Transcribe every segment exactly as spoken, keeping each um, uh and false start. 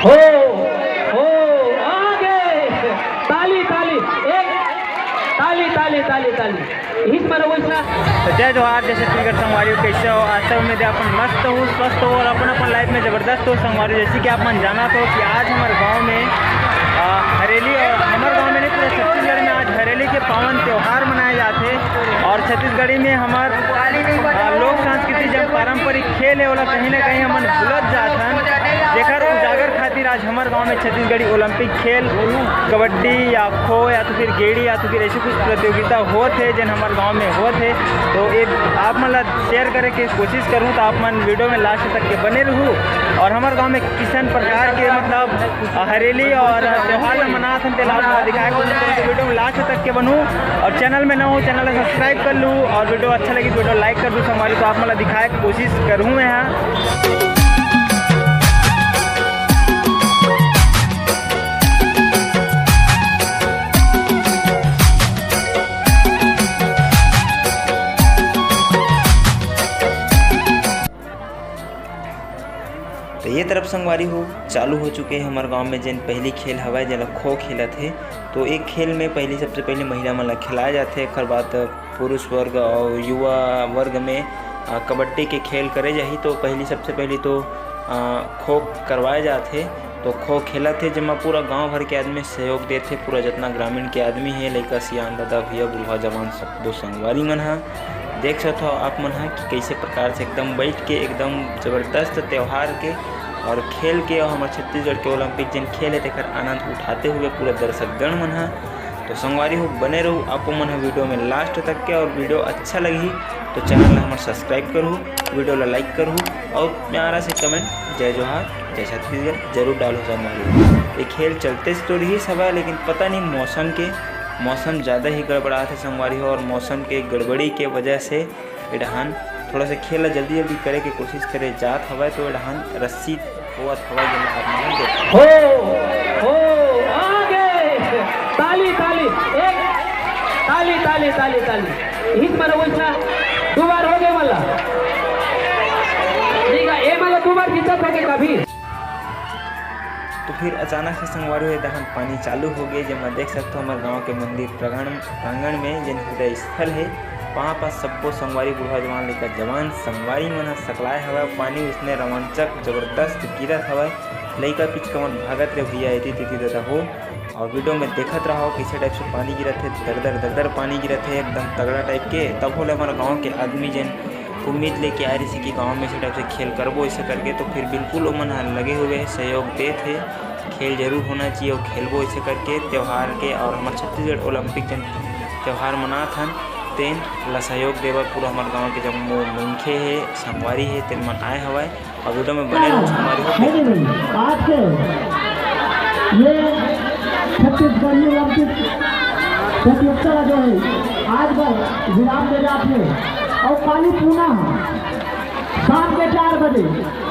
हो, हो, आगे। ताली, ताली, एक, ताली, ताली, ताली, ताली। हित मरो वैसा। तो जय जोहार, जय छत्तीसगढ़ संगवारी हो, कैसे हो? आशा उम्मीद है अपन मस्त हो, स्वस्थ हो और अपन अपन लाइफ में जबरदस्त हो संगवारी। जैसे कि आप मन जानत हो कि आज हमारे गांव में, आ, हरेली, और हमारे गांव में नहीं, पूरे छत्तीसगढ़ में आज हरेली के पावन त्योहार मनाए जाते हैं। और छत्तीसगढ़ी में हमार, आ, लोक संस्कृति जब पारंपरिक खेल है, ओला कहीं ना कहीं हमन भूलत जात हन, जेकर उजागर खातिर आज हमर गांव में छत्तीसगढ़ी ओलंपिक खेल, कबड्डी या खो या तो फिर गेड़ी या तो फिर ऐसी कुछ प्रतियोगिता होत हे, जेन हमर गांव में होत हे। तो ये आप मन ला शेयर करे के कोशिश करूँ, तो आप मन वीडियो में लास्ट तक के बने रहू और हमर गांव में किसन प्रकार के मतलब हरेली और त्योहार ला मनात हन, तेला आप मन ला दिखाए के कोशिश करूँ। तो वीडियो में लास्ट तक के बनू और चैनल में नवा हो, चैनल ला सब्सक्राइब कर लू और वीडियो अच्छा लगी तो वीडियो लाइक कर दू संगवारी। तो आप मन ला दिखाए के कोशिश करूँ मैं यहाँ। तो ये तरफ संगवारी हो, चालू हो चुके हैं हमर गांव में जेन पहली खेल हवय, जेला खो खेलत हे। तो एक खेल में पहली, सबसे पहले महिला मन ला खिलाए जाथे, ओकर बाद पुरुष वर्ग और युवा वर्ग में, आ, कबड्डी के खेल करे जाही। तो पहली, सबसे पहली तो, आ, खो करवाए जाथे। तो खो खेलत हे, जेमा पूरा गांव भर के आदमी सहयोग देथे, पूरा जितना ग्रामीण के आदमी हे, लइका, सियान, दादा, भैया, बुढ़वा, जवान, सब दो संगवारी मन ह। देख सकत हो आप मन ह कि कैसे प्रकार से एकदम बैठ के एकदम जबरदस्त त्योहार के और खेल के और हमर छत्तीसगढ़ के ओलंपिक जेन खेल हे, तेकर आनंद उठाते हुए पूरा दर्शकगण मन ह। तो संगवारी हो, बने रहू आप मन ह वीडियो में लास्ट तक के, और वीडियो अच्छा लगही तो चैनल ला हमर सब्सक्राइब करहू, वीडियो ला लाइक करहू और प्यारा से कमेंट "जय जोहार, जय छत्तीसगढ़" जरूर डालहू संगवारी हो। ये खेल चलते से तो रही हवय, लेकिन पता नहीं मौसम के, मौसम ज़्यादा ही गड़बड़ात हे संगवारी हो, और मौसम के गड़बड़ी के वजह से ए डहान थोड़ा सा खेल ला जल्दी जल्दी करे के कोशिश करे जात हवय, तो ए डहान रस्सी होवत हवय, जेन ला आप मन देख हो, हो, आगे। ताली, ताली, एक, ताली, ताली, ताली, ताली। हित मरो वैसा दो बार हो गए मला। ठीक है, ए मला दो बार जीतत हो गए कभी। तो फिर अचानक से संगवारी हो, ए डहान पानी चालू हो गए, जेमा देख सकते हो हमर गांव के मंदिर प्रांगण, प्रांगण में जेन हृदय स्थल है, वहाँ पर सब्बो संगवारी, बूढ़ा जवान, लइका जवान, संगवारी मन ह सकलाए हवय। पानी उसने रोमांचक जबरदस्त गिरत हवय। लइका पिचका मन भागत रहे भैया एती तेती ददा हो। और वीडियो में देखत रहो कैसे टाइप से पानी गिरत हे, दरदर दरदर पानी गिरत हे एकदम तगड़ा टाइप के। तब होले हमारे गाँव के आदमी जेन उम्मीद लेके आए रहिसे कि गाँव में ऐसे टाइप से खेल करबो ऐसे करके, तो फिर बिल्कुल ओमन ह लगे हुए हे, सहयोग देत हे। खेल जरूर होना चाहिए और खेलबो ऐसे करके त्यौहार के। और हमर छत्तीसगढ़ ओलंपिक जेन त्यौहार मनात हन, तेन ला सहयोग देबर पूरा हमर गाँव के जम्मो मनखे हे, संगवारी हे, तेन मन आए हवय। और वीडियो में बने रहो, संगवारी हो। है कि नहीं? आज के ये छत्तीसगढ़ी ओलंपिक प्रतियोगिता जो है, आज बर विराम दे जात हे और काली पुनः शाम के चार बजे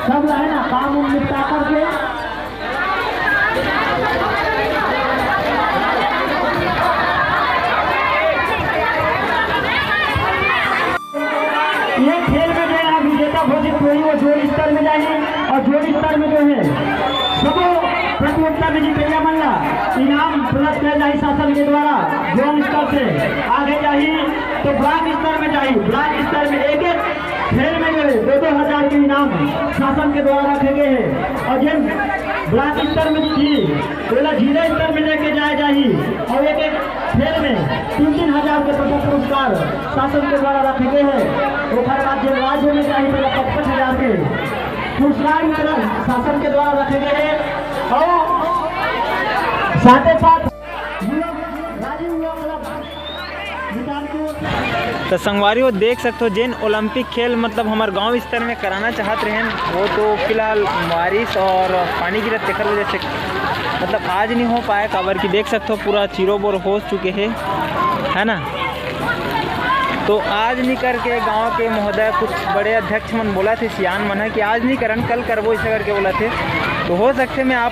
सब है ना काम उम निपटा करके ये खेल में जो है विजेता घोषित होही, वो जोड़ स्तर में जाही और जोड़ स्तर में जो है सबो प्रतियोगिता में जीतइया मन ला इनाम प्रदान किया जाही शासन के द्वारा जोड़ स्तर से आगे जाही तो ब्लॉक स्तर में जाही। ब्लॉक स्तर में एक एक खेल में जो है दो दो हजार के इनाम शासन के द्वारा रखे गए हैं और जिन ब्लॉक स्तर में जीती, ओला जिला स्तर में लेके जाए जाही और एक एक खेल में तीन तीन हजार के प्रथम पुरस्कार शासन के द्वारा रखे गए हैं। ओकर बाद जिन राज्य में जाही, तो पचपन हजार के पुरस्कार में शासन के द्वारा रखे गए हैं और साथ ही साथ राजीव युवा क्लब तो संगवारी हो देख सकते हो, जेन ओलंपिक खेल मतलब हमारे गांव स्तर में कराना चाहत रहे, वो तो फिलहाल बारिश और पानी गिरत तेकर वजह से मतलब आज नहीं हो पाया, काबर कि देख सकते हो पूरा चीरो बोर हो चुके हैं, है ना। तो आज नहीं करके गांव के महोदय, कुछ बड़े अध्यक्ष मन बोला थे, सियान मन है कि आज नहीं करन, कल करबो, ऐसे करके बोला थे। तो हो सकते मैं आप